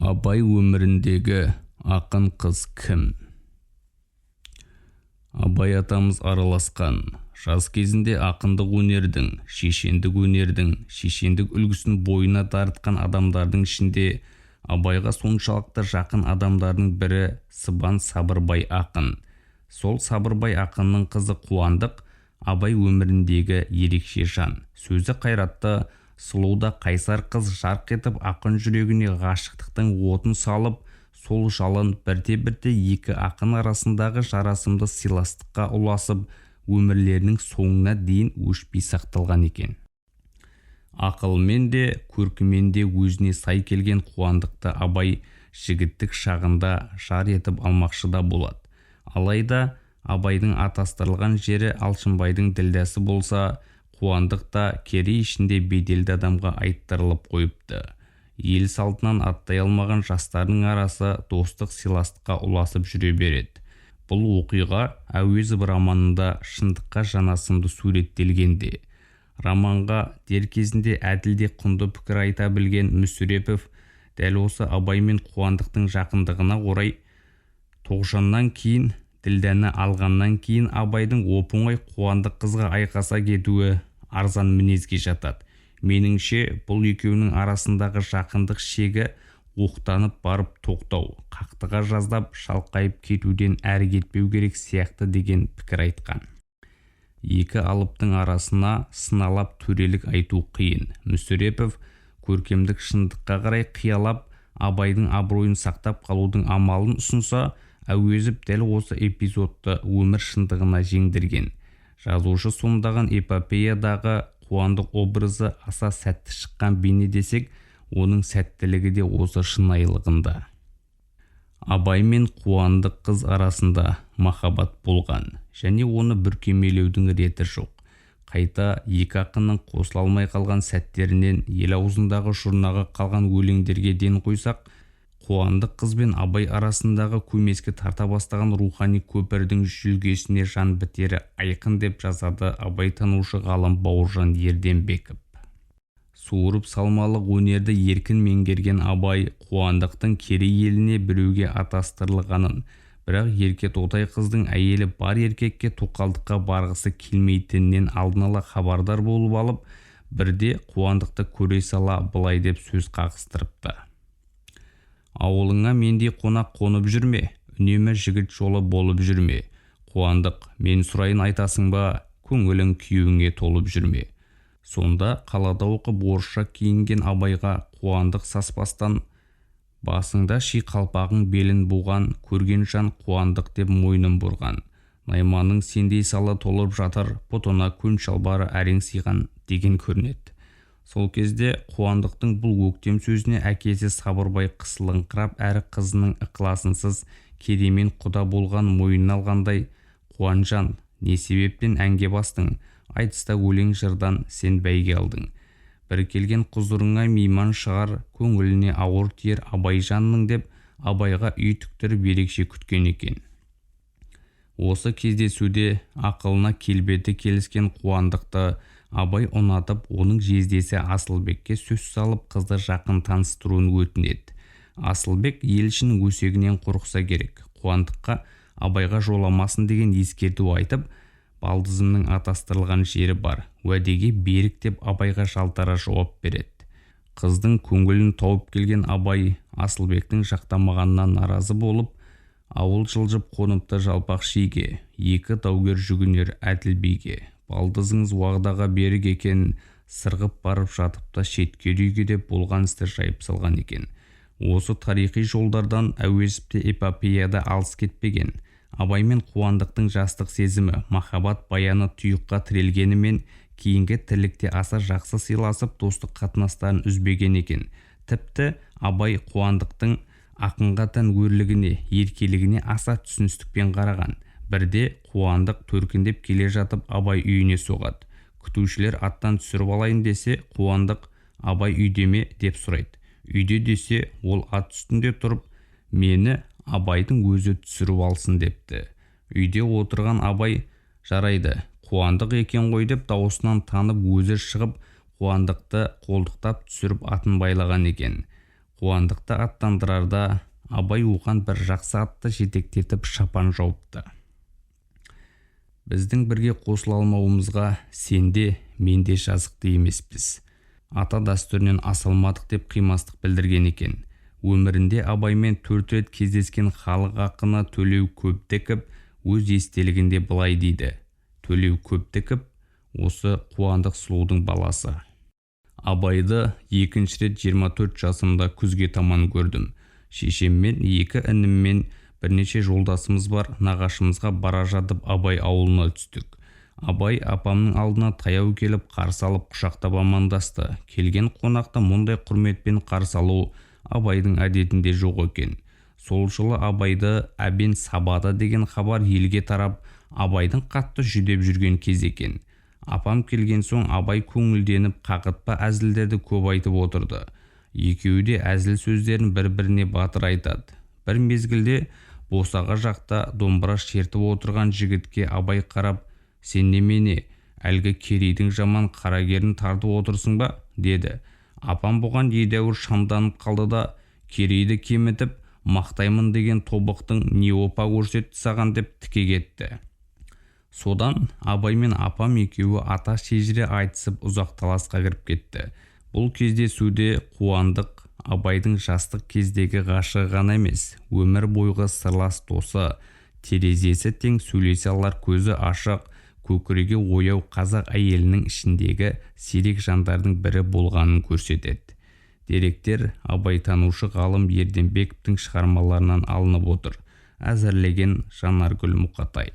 Абай өміріндегі ақын қыз кім? Абай атамыз араласқан, жас кезінде ақындық өнердің, шешендік өнердің шешендік үлгісін бойына дарытқан адамдардың ішінде Абайға соншалықты жақын адамдардың бірі Сыбан Сабырбай ақын. Сол Сабырбай ақынның қызы Қуандық Абай өміріндегі ерекше жан. Сөзі қайратты, сұлу да қайсар қыз жарқ етіп ақын жүрегіне ғашықтықтың отын салып, сол жалын бірте-бірте екі ақын арасындағы жарасымды сыйластыққа ұласып, өмірлерінің соңына дейін өшпей сақталған екен. Ақылымен де, көркімен де өзіне сай келген Қуандықты Абай жігіттік шағында жар етіп алмақшы да болады. Алайда Абайдың атастырылған жері Алшынбайдың ділдәсі болса, Қуандық та Керей ішінде беделді адамға айттырылып қойыпты. Ел салтынан аттай алмаған жастардың арасы достық сыйластыққа ұласып жүре береді. Бұл оқиға Әуезов романында шындыққа жанасымды суреттелген де. Романға дер кезінде әділ де құнды пікір айта білген Мүсірепов дәл осы Абай мен Қуандықтың жақындығына орай Тоғжаннан кейін Ділдәні алғаннан кейін Абайдың оп-оңай Қуандық қызға айқаса кетуі арзан мінезге жатады. Меніңше, бұл екеуінің арасындағы жақындық шегі оқтанып барып тоқтау, қақтыға жаздап шалқайып кетуден әрі кетпеу керек сияқты деген пікір айтқан. Екі алыптың арасына сыналап төрелік айту қиын. Мүсірепов көркемдік шындыққа қарай қиялап, Абайдың абыройын сақтап қалудың амалын ұсынса, Әуезов дәл осы эпизодты өмір шындығына жеңдірген. Жазушы сомдаған эпопеядағы Қуандық образы аса сәтті шыққан бейне десек, оның сәттілігі де осы шынайылығында. Абай мен Қуандық қыз арасында махаббат болған және оны бүркемелеудің реті жоқ. Қайта екі ақынның қосыла алмай қалған сәттерінен ел аузындағы жұрнағы қалған өлеңдерге ден қойсақ, Қуандық қыз бен Абай арасындағы көмескі тарта бастаған рухани көпірдің жүлгесіне жан бітері айқын деп жазады абайтанушы ғалым Бауыржан Ерденбеков. Суырып салмалық өнерді еркін меңгерген Абай Қуандықтың Керей еліне біреуге атастырылғанын, бірақ ерке тотай қыздың әйелі бар еркекке тоқалдыққа барғысы келмейтінінен алдын ала хабардар болып алып, бірде Қуандықты көре сала былай деп сөз қағыстырыпты. Ауылыңа мендей қонақ қонып жүрме, үнемі жігіт жолы болып жүрме. Қуандық, мен сұрайын айтасың ба, көңілің күйеуіңе толып жүрме. Сонда қалада оқып орысша киінген Абайға Қуандық саспастан, басыңда ши қалпағың белін буған, көрген жан Қуандық деп мойнын бұрған. Найманның сендей салы толып жатыр, бұтына көн шалбары әрең сыйған деген көрінеді. Сол кезде Қуандықтың бұл өктем сөзіне әкесі Сабырбай қысылыңқырап әрі қызының ықыласынсыз кедеймен құда болған мойнына алғандай, Қуанжан, не себептен әнге бастың, айтыста өлең жырдан сен бәйге алдың. Бір келген құзырыңа мейман шығар, көңіліне ауыр тиер Абайжанның деп Абайға үй тіктіріп ерекше күткен екен. Осы кездесуде ақылына келбеті келіскен Қуандықты Абай ұнатып, оның жездесі Асылбекке сөз салып қызды жақын таныстыруын өтінеді. Асылбек ел ішінің өсегінен қорықса керек, Қуандыққа Абайға жоламасын деген ескерту айтып, балдызымның атастырылған жері бар, уәдеге берік деп Абайға жалтара жауап береді. Қыздың көңілін тауып келген Абай Асылбектің жақтамағанына наразы болып, ауыл жылжып қоныпты жалпақ шиге, екі даугер жүгінер әділ биге. Балдызыңыз уағдаға берік екен, сырғып барып жатыпты шетке үйге деп болған істі жайып салған екен. Осы тарихи жолдардан Әуезов те эпопеяда алыс кетпеген. Абай мен Қуандықтың жастық сезімі, махаббат баяны тұйыққа тірелгенімен кейінгі тірлікте аса жақсы сыйласып, достық қатынастарын үзбеген екен. Тіпті Абай Қуандықтың ақынға тән өрлігіне, еркелігіне аса түсіністікпен қараған. Бірде Қуандық төркіндеп келе жатып Абай үйіне соғады. Күтушілер аттан түсіріп алайын десе, Қуандық Абай үйде ме деп сұрайды. Үйде десе, ол ат үстінде тұрып, мені Абайдың өзі түсіріп алсын депті. Үйде отырған Абай жарайды, Қуандық екен ғой деп дауысынан танып өзі шығып, Қуандықты қолтықтап түсіріп атын байлаған екен. Қуандықты аттандырарда Абай оған бір жақсы атты жетектетіп шапан жауыпты. Біздің бірге қосыла алмауымызға сен де, мен де жазықты емеспіз. Ата дәстүрінен аса алмадық деп қимастық білдірген екен. Өмірінде Абаймен 4 рет кездескен халық ақыны Төлеу Көптіков өз естелігінде былай дейді. Төлеу Көптіков осы Қуандық сұлудың баласы. Абайды екінші рет 24 жасымда күзге таман көрдім. Шешеммен, екі ініммен, бірнеше жолдасымыз бар нағашымызға бара жатып Абай ауылына түстік. Абай апамның алдына таяу келіп қарсы алып құшақтап амандасты. Келген қонақты мұндай құрметпен қарсы алу Абайдың әдетінде жоқ екен. Сол жылы Абайды Әбен сабады деген хабар елге тарап, Абайдың қатты жүдеп жүрген кез екен. Апам келген соң Абай көңілденіп қағытпа әзілдерді көп айтып отырды. Екеуі де әзіл сөздерін бір-біріне батыр айтады. Бір мезгілде босаға жақта домбыра шертіп отырған жігітке Абай қарап, «Сен немене, әлгі Керейдің жаман қарагерін тартып отырсың ба?» деді. Апам бұған едәуір шамданып қалды да, «Керейді кемітіп, мақтаймын деген тобықтың не опа көрсетті саған?» деп тіке кетті. Содан Абай мен апам екеуі ата шежіре айтысып ұзақ таласқа кіріп кетті. Бұл кездесуде Қуандық Абайдың жастық кездегі ғашығы ғана емес, өмір бойғы сырлас досы, терезесі тең сөйлесе алар көзі ашық, көкірегі ояу қазақ әйелінің ішіндегі сирек жандардың бірі болғанын көрсетеді. Деректер Абайтанушы ғалым Ерденбековтің шығармаларынан алынып отыр. Әзірлеген Жанаргүл Мұқатай.